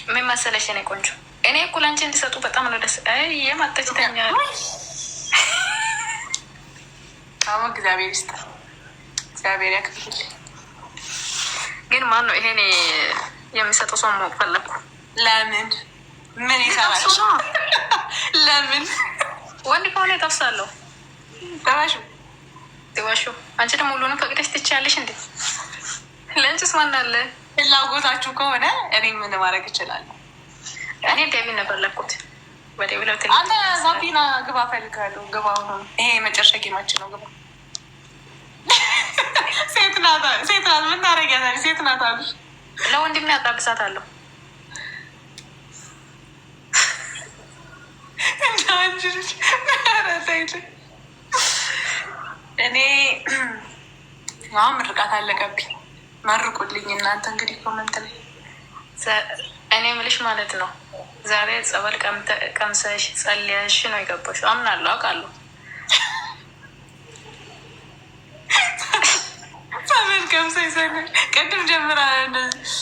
ምን መሰለሽ የኔ ቆንጆ፣ እኔ እኮ ለአንቺ እንዲሰጡ በጣም ነው ደስ የማጠች ተኛል። አሁን እግዚአብሔር ይስጥ፣ እግዚአብሔር ያክፍል። ግን ማን ነው ይሄን የሚሰጠው ሰው ማወቅ ፈለግኩ። ለምን ምን ይሰራል? ለምን ወንድ ከሆነ ጠብሳለሁ። ጠባሹ ዋሹ። አንቺ ደግሞ ሁሉንም ፈቅደሽ ትችያለሽ እንዴ? ለአንቺስ ማን አለ? ፍላጎታችሁ ከሆነ እኔ ምን ማድረግ እችላለሁ? እኔ ዴቪ ነበር ለኩት። አንተ ዛቢና ግባ እፈልጋለሁ። ግባ። ይሄ የመጨረሻ game ኣችን ነው። ግባ። ሴት ናት፣ ሴት ናት። ምን ታደርጊያታለሽ? ሴት ናት አሉሽ። ለወንድሜ አጣብሳታለሁ። እኔ አሁን ምርቃት አለቀብኝ። መርቁልኝ እናንተ እንግዲህ comment ላይ። እኔ ምልሽ ማለት ነው ዛሬ ጸበል ቀምሰሽ ጸልያሽ ነው የገባሽው። አምናለሁ፣ አውቃለሁ። ጸበል ቀምሰሽ ጸልያሽ ቅድም ጀምራ እንደዚህ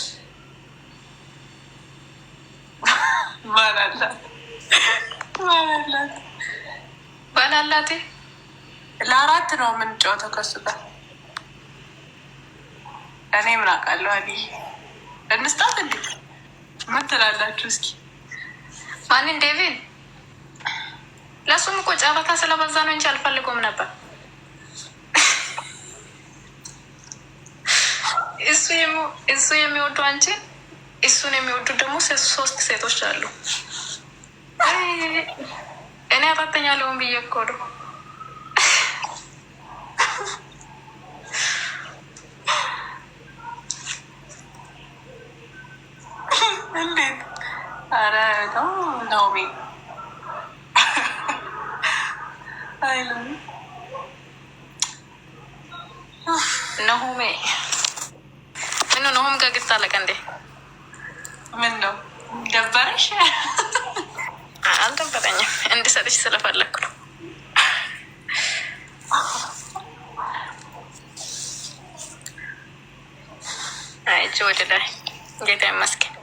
ባላላት ባላላት ባላላቴ ለአራት ነው የምንጫወተው ከሱ ጋር። እኔ ምን አውቃለሁ? አሊ እንስጣት እንዴ ምን ትላላችሁ? እስኪ ማንን? ዴቪን። ለእሱም እኮ ጨረታ ስለበዛ ነው እንጂ አልፈልጎም ነበር። እሱ የሚወዱ አንቺ፣ እሱን የሚወዱ ደግሞ ሶስት ሴቶች አሉ። እኔ አራተኛ ልሆን ብዬ እኮ ነው። እንዴት? ኧረ በጣም ናኦሚ አይልም። ነሆሜ ምኑ ነሆም ጋር ግብት አለቀ እንዴ? ምን ነው ደበረሽ? አልደበረኝም። እንድሰጥሽ ስለፈለግኩ ነው። እጅ ወደ ላይ ጌታ ይመስገን።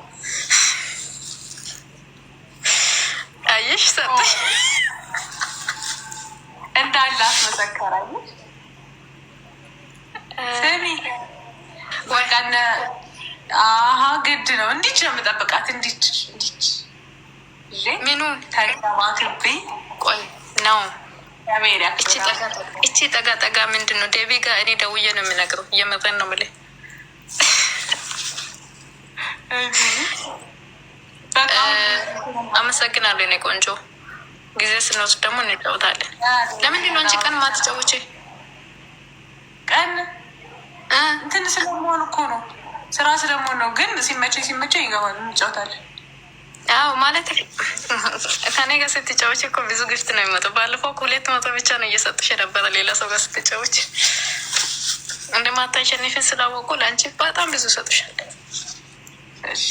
አየሽ ሰጠሽ እንዳለ አስመሰከራለች። ስሚ በቃ አሀ ግድ ነው። እንዲች ነው የምጠብቃት። እንዲች እንዲች ምኑ ተንከባክቤ ቆይ ነው እቺ ጠጋ ጠጋ ምንድን ነው? ዴቪ ጋር እኔ ደውዬ ነው የምነግረው። እየመረን ነው የምልህ። አመሰግናለሁ የኔ ቆንጆ። ጊዜ ስንወስድ ደግሞ እንጫወታለን። ለምንድን ነው አንቺ ቀን ማትጫወቺ? ቀን እንትን ስለመሆን እኮ ነው፣ ስራ ስለመሆን ነው። ግን ሲመቸኝ ሲመቸኝ ይገባል፣ እንጫወታለን። አዎ ማለት ከኔ ጋር ስትጫወች እኮ ብዙ gift ነው የሚመጣው። ባለፈው 200 ብቻ ነው እየሰጡሽ የነበረ። ሌላ ሰው ጋር ስትጫወች እንደማታሸንፊን ስላወቁ ለአንቺ በጣም ብዙ ሰጡሻል። እሺ።